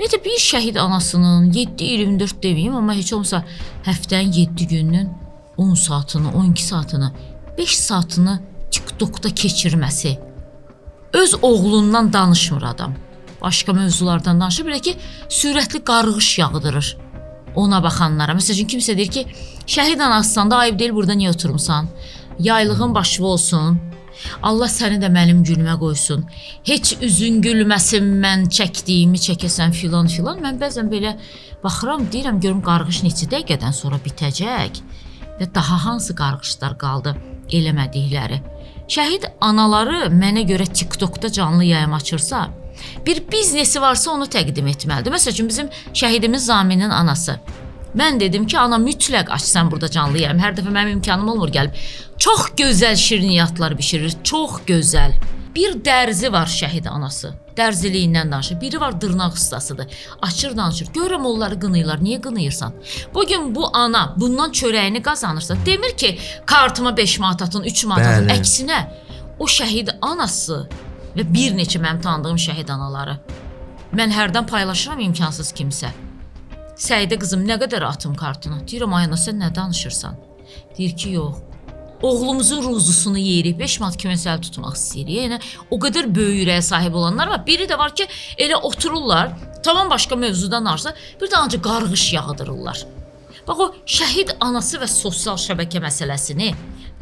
Ümumiyyətlə bir şəhid anasının 7-24 deməyim, amma heç olmasa həftənin 7 gününün 10 saatını, 12 saatını, 5 saatını TikTokda keçirməsi öz oğlundan danışmır adam. Başqa mövzulardan danışır, belə ki, sürətli qarğış yağdırır ona baxanlara. Məsəl üçün kimsə deyir ki, şəhid anasısan da ayıb deyil burada niyə oturmusan? Yaylığın başlı olsun. Allah səni də mənim günümə qoysun. Heç üzün gülməsin mən çəkdiyimi çəkəsən filan filan. Mən bəzən belə baxıram, deyirəm görüm qarğış neçə dəqiqədən sonra bitəcək və daha hansı qarğışlar qaldı eləmədikləri. Şəhid anaları mənə görə TikTokda canlı yayım açırsa, bir biznesi varsa onu təqdim etməlidir. Məsəl üçün bizim şəhidimiz Zaminin anası. Mən dedim ki, ana mütləq aç sən burada canlı yayım. Hər dəfə mənim imkanım olmur gəlib. Çox gözəl şirniyyatlar bişirir, çox gözəl. Bir dərzi var şəhid anası. Dərziliyindən danışır. Biri var dırnaq ustasıdır. Açır danışır. Görürəm onları qınayırlar. Niyə qınayırsan? Bu gün bu ana bundan çörəyini qazanırsa, demir ki, kartıma 5 manat atın, 3 manat atın. Bəli. Əksinə, o şəhid anası və bir neçə mənim tanıdığım şəhid anaları. Mən hərdən paylaşıram imkansız kimsə. Səidə qızım nə qədər atım kartına? Deyirəm ay ana sən nə danışırsan? Deyir ki, yox. Oğlumuzun ruzusunu yeyirik, 5 manat kiməsə əl tutmaq istəyirik. Yəni o qədər böyük ürəyə sahib olanlar var. Biri də var ki, elə otururlar, tamam başqa mövzudan danışsa, bir də ancaq qarğış yağdırırlar. Bax o şəhid anası və sosial şəbəkə məsələsini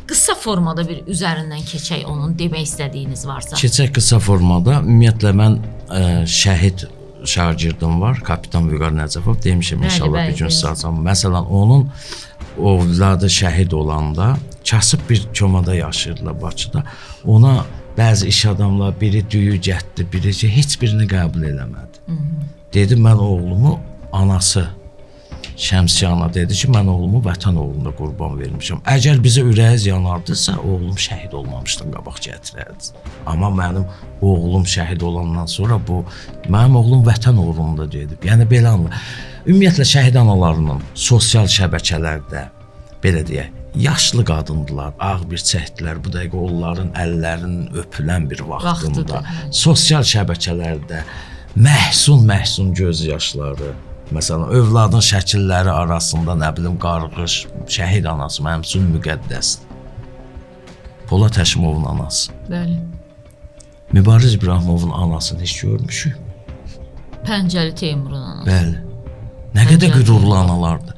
qısa formada bir üzərindən keçək onun demək istədiyiniz varsa. Keçək qısa formada. Ümumiyyətlə mən şəhid şagirdim var, kapitan Vüqar Nəcəfov demişəm Bəli, inşallah bəli, bir gün bəli. sizə açam. Məsələn, onun övladı şəhid olanda kasıb bir komada yaşayırdılar Bakıda. Ona bəzi iş adamları biri düyü gətdi, biri heç birini qəbul eləmədi. Dedi mən oğlumu anası Şəmsiyə ana dedi ki, mən oğlumu vətən uğrunda qurban vermişəm. Əgər bizə ürəyiniz yanardısa, oğlum şəhid olmamışdan qabaq gətirərdi. Amma mənim oğlum şəhid olandan sonra bu mənim oğlum vətən uğrunda gedib. Yəni belə anla. Ümumiyyətlə şəhid analarının sosial şəbəkələrdə belə deyək, yaşlı qadındılar, ağ bir çəkdilər. Bu dəqiqə onların əllərinin öpülən bir vaxtında, Vaxtıdır, hə. sosial şəbəkələrdə məhsun-məhsun göz yaşları, məsələn, övladın şəkilləri arasında nə bilim qarğış, şəhid anası mənim üçün müqəddəsdir. Polad Həşimovun anası, Bəli. Mübariz İbrahimovun anasını heç görmüşük? Pəncəli Teymurun anası. Bəli. Nə qədər Pəncəli qürurlu analardır.